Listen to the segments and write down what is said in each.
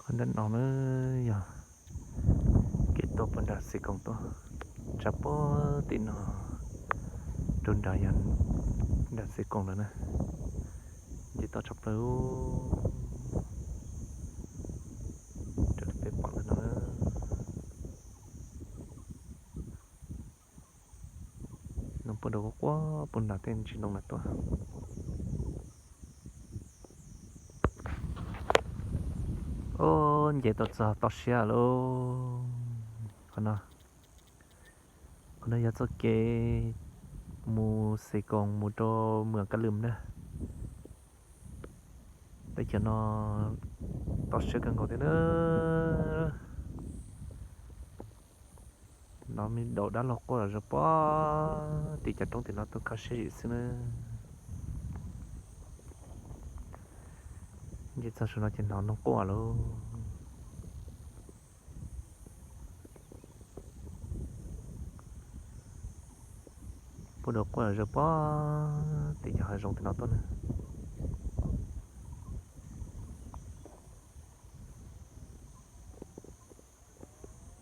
Nram no na yog kev tuaj puag nram Xeev Koos tuaj, tsam puag tim no rau nram yog nram Xeev Koos lawm na. Nce toj tshaj plaws raws li peb pom ntawm no. Nws puag nram quaj quaj puag nram tej ntsis ntoo na tuaj. Os, nce tau txog toj siab lauj. Qhov no, qhov no yog txoj kev mus Xeev Koos mus rau Muas Kab Lwm na. Teb chaws no toj siab kawg nkaus thiab na. No me daum dab laug quaj zom zaws puag tim cov roob tim no tuaj kho siab zim xwb na. Nce txog saum no ces hnov noog quaj lauj. Puag nram quaj zom zaws puag tim cov hav zoov tim no tuaj na.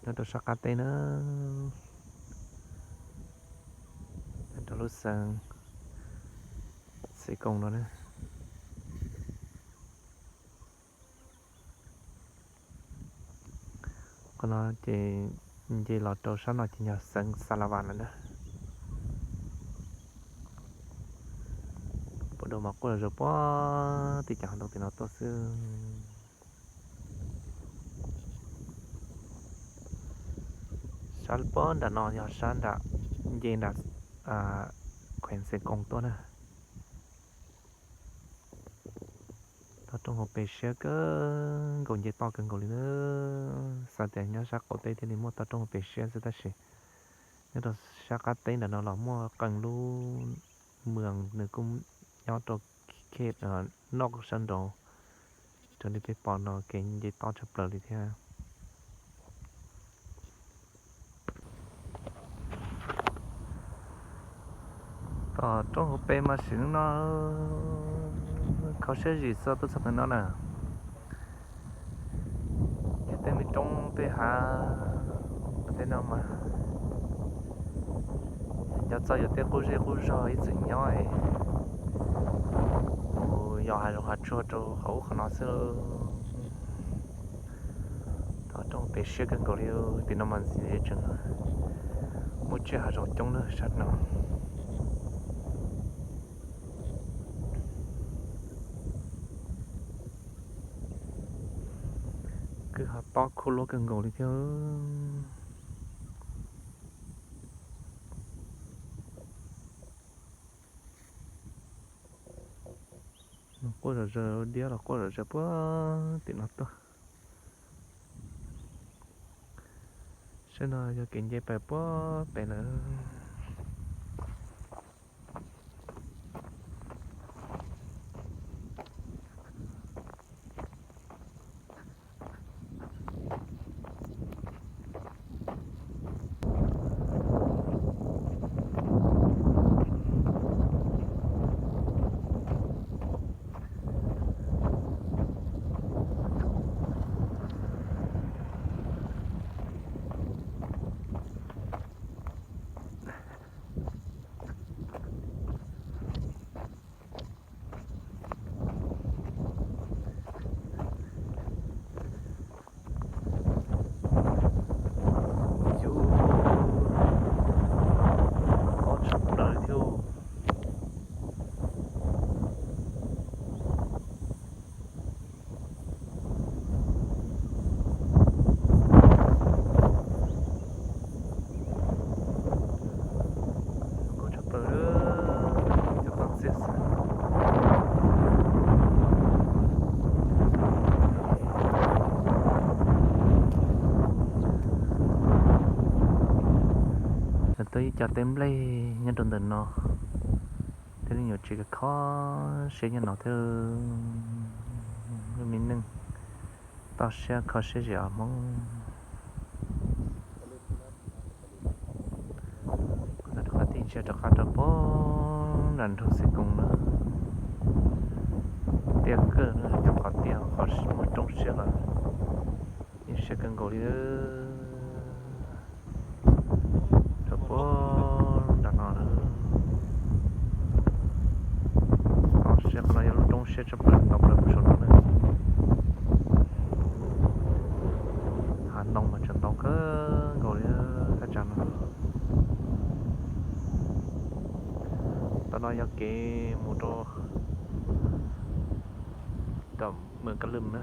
Nyob rau sab qab teb na, nyob rau lub xeev Xeev Koos no na. Qhov no ces nce los rau sab no ces yog xeev Xas Las Vas lawm na. Puag nram mas quaj zom zaws puag tim cov hav zoov tim no tuaj xwb. Sab puag nram no yog sab nram, nce nram khuees Xeev Koos tuaj na. Toj roob hauv pes siab kawg nkaus, nce toj kawg nkaus li na. Xav tias nyob sab qaum teb thiaj li muaj toj roob hauv pes siab xwb tab sis nyob rau sab qab teb nram no los muaj qee lub moos nws kuj nyob rau khej noj sab nraud. Raws li peb pom no kev nce toj tshaj plaws li thiab. Tom roob hauv pes mas sim neej no kho siab zim xwb tuaj txog ntawm no na. Yog tej me roob tej hav tej no mas cov txog yuav tej qub zej qub zog ib txwm nyob es mus yos hav zoov hav tsuag rau qhov ub qhov no xwb. Tom roob pes siab kawg nkaus li, tim no mas ntxim tseem muaj tsiaj hav zoov coob na sab no. Kwj ha tob khuab luab kawg nkaus li thiab. Quaj zom zaws, diab los quaj zom zaws puag tim no tuaj. Saib no yog kev nce pais puag pem lawm. Yus, ob tshaj plaws thiab. Nkauj tshaj plaws, cov toj ntxiag xwb. Tuaj ib co teb nplej nyob rau ntawm no, thiaj li nyuam tsis kho siab nyob no thiab. Lub me neej toj siab kho siab zim os Hmoob. Qhov no rov qab tig ntsia rov qab rau puag nram nroog Xeev Koos na. Tiaj kawg na, cov qhov tiaj qhov muag roob siab lawm. Kawg nkaus li, rau puag nram no na. Tau siab qhov no yog lub roob siab tshaj plaws tau plaws mus saum no na. Hav ntoo mas tseem ntau kawg nkaus li thaj tsam no. Ntawm no yog kev mus rau tom Mws Kas Lwm na.